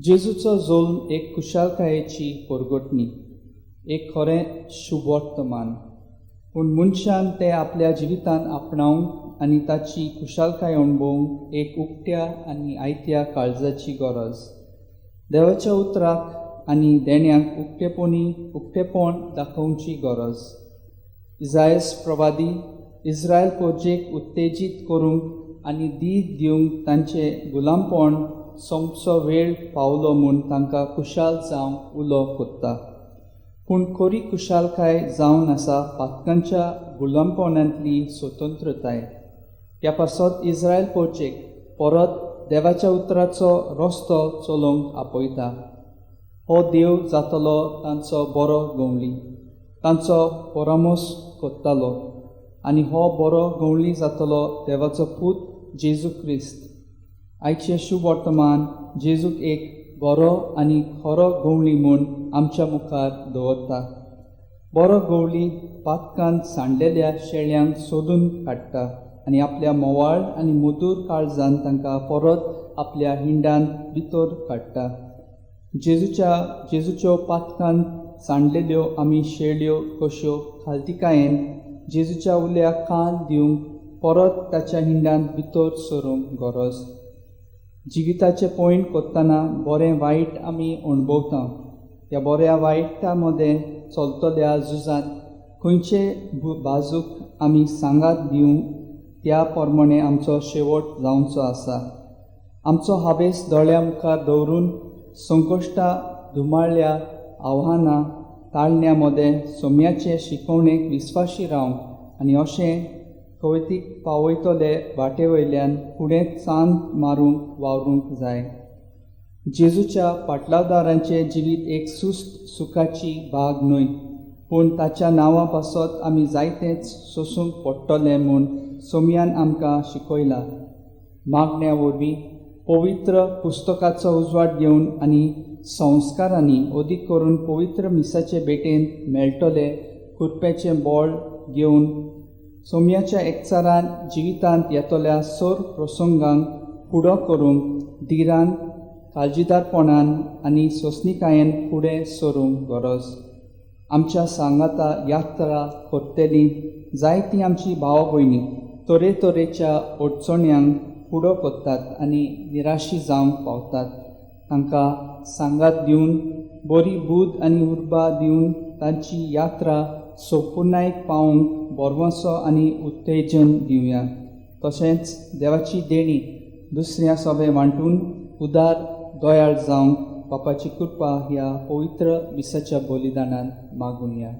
जेजूचो जल्म एक खुशालकायेची परगटणी, एक खरें शुभवर्तमान. पूण मनशान तें आपल्या जिवितांत आपणावंक आनी ताची खुशालकाय अणभवूंक एक उक्त्या आनी आयत्या काळजाची गरज. देवाच्या उतराक आनी देण्याक उक्तेपण दाखोवची गरज. इजायस प्रवादी इस्रायल प्रजेक उत्तेजीत करूंक आनी धीर दिवंक तांचें गुलामपण सोंपचो वेळ पावलो म्हूण तांकां खुशाल जावंक उलो कोत्ता. पूण खरी खुशालकाय जावन आसा पातकांच्या गुलामपणांतली स्वतंत्रताय. त्या पासत इस्रायल प्रजेक परत देवाच्या उतराचो रस्तो चलोवंक आपयता. हो देव जातलो तांचो बरो गवळी, तांचो परामोस कोत्तालो आनी हो बरो गवळी जातलो देवाचो पूत जेजू क्रिस्त. आयचें शुभवर्तमान जेजूक एक बरो आनी खरो गवळी म्हूण आमच्या मुखार दवरता. बरो गवळी पातकान सांडलेल्या शेळ्यांक सोदून काडटा आनी आपल्या मोवाळ आनी मधूर काळजान तांकां परत आपल्या हिंडान भितर काडटा. जेजूच्यो पातकान सांडलेल्यो आमी शेळ्यो कश्यो खालतिकायेन जेजूच्या उल्याक कान दिवंक परत ताच्या हिंडान भितर सरूंक गरज. जिविताचें पयण करतना बरें वायट आमी अणभवता. त्या बऱ्या वायटा मदें चलतल्या झुजांत खंयचे बाजूक आमी सांगात दिवंक त्या प्रमाणे आमचो शेवट जावचो आसा. आमचो हावेस दोळ्या मुखार दवरून संकश्टां, धुमाळ्या, आव्हानां ताळण्या मदें सोम्याचे शिकवणेक विस्वाशी रावंक आनी अशें कवितीक पावयतले वाटे वयल्यान फुडें चांद मारूंक वावरूंक जाय. जेजूच्या पाटलावदारांचें जिवीत एक सुस्त सुखाची बाग न्हय, पूण ताच्या नांवा पासत आमी जायतेंच सोसूंक पडटलें म्हूण सोम्यान आमकां शिकयलां. मागण्या वरवीं पवित्र पुस्तकाचो उजवाड घेवन आनी संस्कारांनी अदीक करून पवित्र मिसाचे भेटेन मेळटले कुरपेचें बळ घेवन सोम्याच्या एकचारान जिवितांत येतल्या सर प्रसंगांक फुडो करूंक धिरान, काळजीदारपणान आनी सोंसणिकायेन फुडें सरूंक गरज. आमच्या सांगाता यात्रा करतली जायतीं आमची भाव भयणी तरेतरेच्या अडचण्यांक फुडो करतात आनी निराशी जावंक पावतात. तांकां सांगात दिवन, बरी बूद आनी उर्बा दिवन तांची यात्रा सोंपुर्णायेक पावोवंक भरवंसो आनी उत्तेजन दिवया. तशेंच देवाची देणी दुसऱ्या सोबे वांटून उदार दयाळ जावंक बापाची कृपा ह्या पवित्र मिसाच्या बलिदानान मागुया.